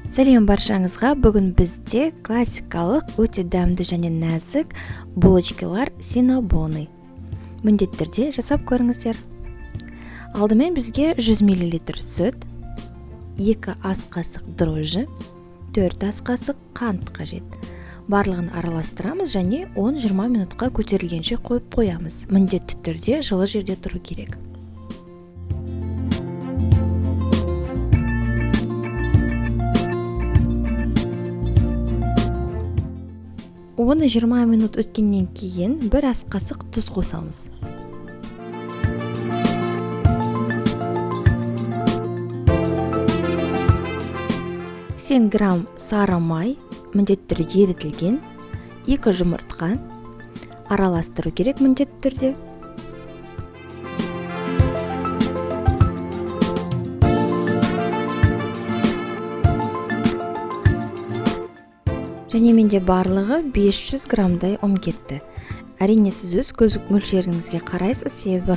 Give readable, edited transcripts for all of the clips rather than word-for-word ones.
Сәлем баршаңызға. Бүгін бізде классикалық, өте дәмді және нәзік булочкалар синабоны. Міндетті түрде жасап көріңіздер. Алдымен бізге 100 мл сүт, 2 ас қасық дрожжи, 4 ас қасық қант қажет. Барлығын араластырамыз және 10-20 минутқа көтерілгенше қойып қоямыз. Міндетті түрде жылы жерде тұру керек. Оны 20 минут өткеннен кейін бір ас қасық тұз қосамыз. 80 грамм сары май, міндетті түрде ерітілген, 2 жұмыртқа араластыру керек міндетті түрде. Және менде барлығы 500 граммдай ұн кетті. Әрине сіз өз көз мөлшеріңізге қарайсыз, себебі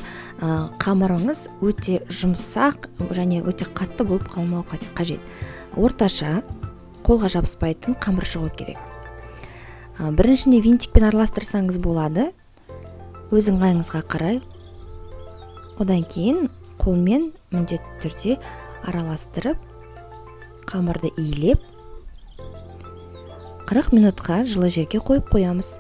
қамырыңыз өте жұмсақ және өте қатты болып қалмау қажет. Орташа, қолға жабыспайтын қамыр шығу керек. Біріншінде винтикпен араластырсаңыз болады, өз ыңғайыңызға қарай. Одан кейін қолмен міндетті түрде араластырып, қамырды илеп, 40 минутқа жылы жерге қойып қоямыз.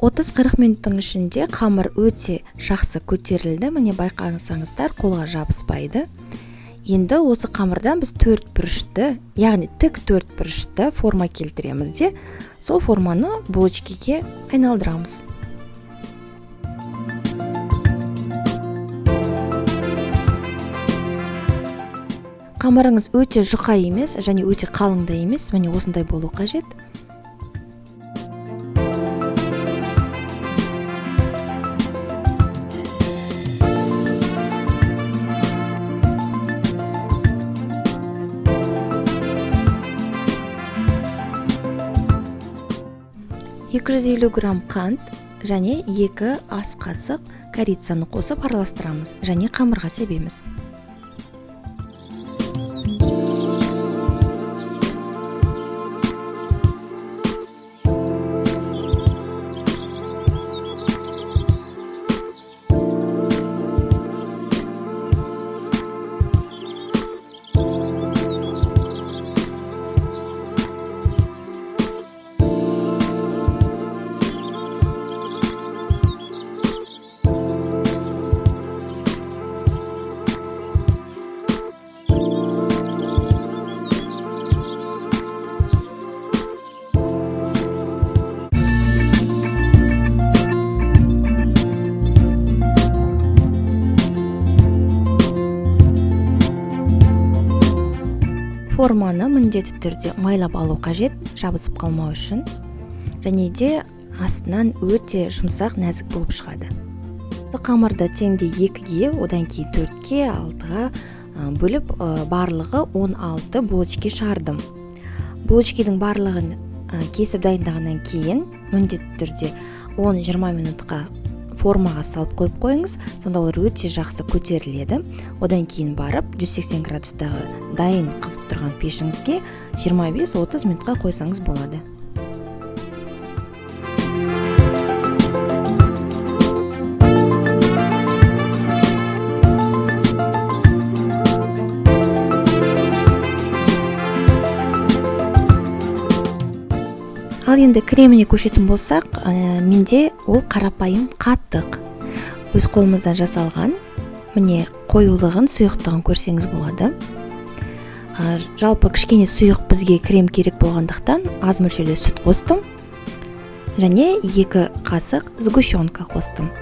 30-40 минуттың ішінде қамыр өте жақсы көтерілді. Міне байқасаңыздар, қолға жабыспайды. Енді осы қамырдан біз төрт бұрышты, яғни тік төрт бұрышты форма келтіреміз де, сол форманы булочкеге айналдырамыз. Қамырыңыз өте жұқа емес және өте қалың да емес, міне осындай болу қажет. 250 грамм қант және 2 ас қасық корицаны қосып араластырамыз және қамырға себеміз. Форманы міндетті түрде майлап алу қажет, жабысып қалмау үшін. Және де астынан өте жұмсақ, нәзік болып шығады. Қамырды теңде 2-ге, одан кейін 4-ке, 6-ға бөліп, барлығы 16 булочке шығардым. Булочкенің барлығын кесіп дайындағаннан кейін міндетті түрде 10-20 минутқа формаға салып қойып қойыңыз, сонда олар өте жақсы көтеріледі. Одан кейін барып 180 градустағы дайын қызып тұрған пешіңізге 25-30 минутқа қойсаңыз болады. Ал енді креміне көшетін болсақ, менде ол қарапайым қатық. Өз қолымыздан жасалған, міне қоюлығын, сұйықтығын көрсеңіз болады. Жалпы кішкене сұйық бізге крем керек болғандықтан аз мөлшерде сүт қостым. Және 2 қасық сгущенка қостым.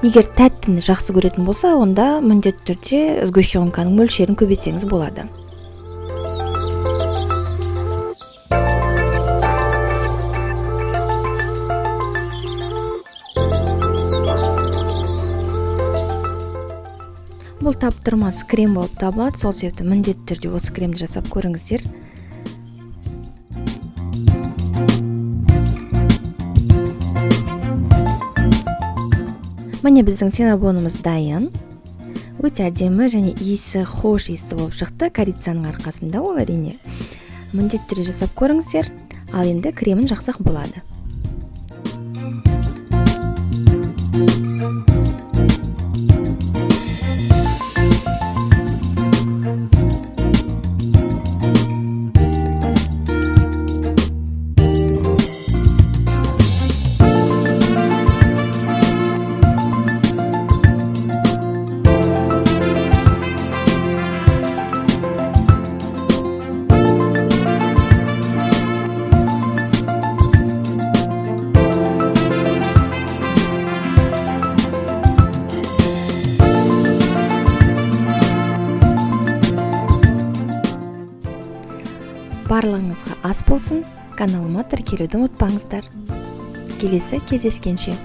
Егер тәттіні жақсы көретін болса, онда міндетті түрде сгущенканың мөлшерін көбейтсеңіз болады. Бұл таптырмас крем болып табылады, сол себепті міндетті түрде осы кремді жасап көріңіздер. Міне, біздің синнабонымыз дайын. Өте әдемі және иісі хош иісті болып шықты, корицаның арқасында ол, әрине. Міндетті түрде жасап көріңіздер. Ал енді кремін жақсақ болады. Барлығыңызға ас болсын. Каналыма тіркелуді ұмытпаңыздар. Келесі кездескенше.